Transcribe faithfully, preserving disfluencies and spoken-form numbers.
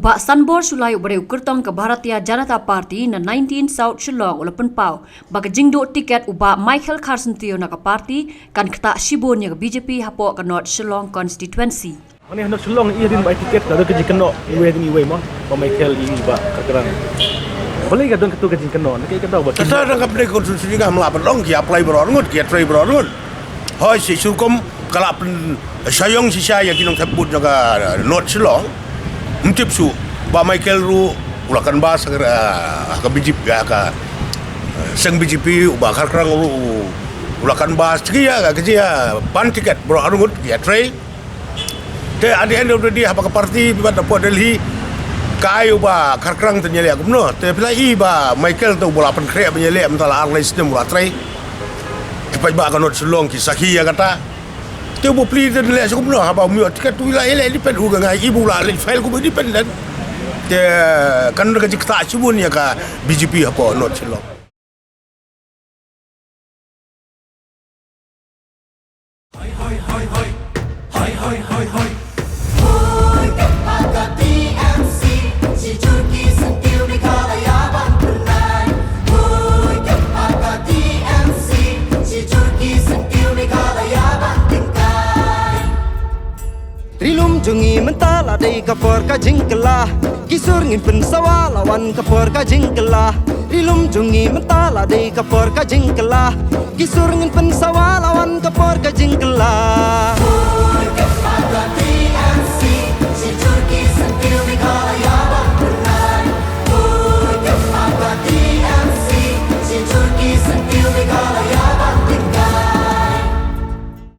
Bah Sanbor Shullai uba dei u kyrtong ka Bharatiya Janata Party na nineteen South Shillong u la pynpaw ba ka jingduh tiket u Bah Michael Kharsyntiew na ka party kan ktah shibun ïa ka B J P hapoh ka North Shillong constituency. Mane ha North Shillong i hadien ba ai tiket ka don ka jingkynnoh iwei hadien iwei mo, Bah Michael, i Bah Kharkrang. Balei ka don katto ka jingkynnoh, na kaei ka daw ba ki Kata dang ka pdeng constituency ka, ham lah ban ong ki apply baroh arngut, ki trei baroh arngut. Hooid, shi shurum ka la pynshai ïong shisha ïa ki nongthep vote jong ka North Shillong. Ym tip shuh, Bah Michael ruh u la canvass ha ka, ha ka B J P, ha ka, eh, seng B J P, u Bah Kharkrang ruh u la canvass, ki ïa ka, ka jia ban tiket baroh arngut ki trei. Te at the end of the day, haba ka party phi bat na pdeng Delhi, ka ai u Bah Kharkrang te ïaleh kumno. Te phi la i Bah Michael te uba la pynkhreh ban ïaleh mynta la ar lai snem u la trei. Ki paidbah ka North Shillong ki sakhi ïa kata. Te u Bah Pli te leh sha kumno, haba u ïoh tiket te u la ïaleh independent, u ka ngai i ba u la leit file kum independent. Te kan ka jingktah shibun ïa ka B J P hapoh North Shillong. Ri lum jong ngi mynta la dei ka por ka jingkylla. Ki sur ngin pynsawa la wan ka por ka jingkylla. Ri lum jong ngi mynta la dei ka por ka jingkylla. Ki sur ngin pynsawa la wan ka por ka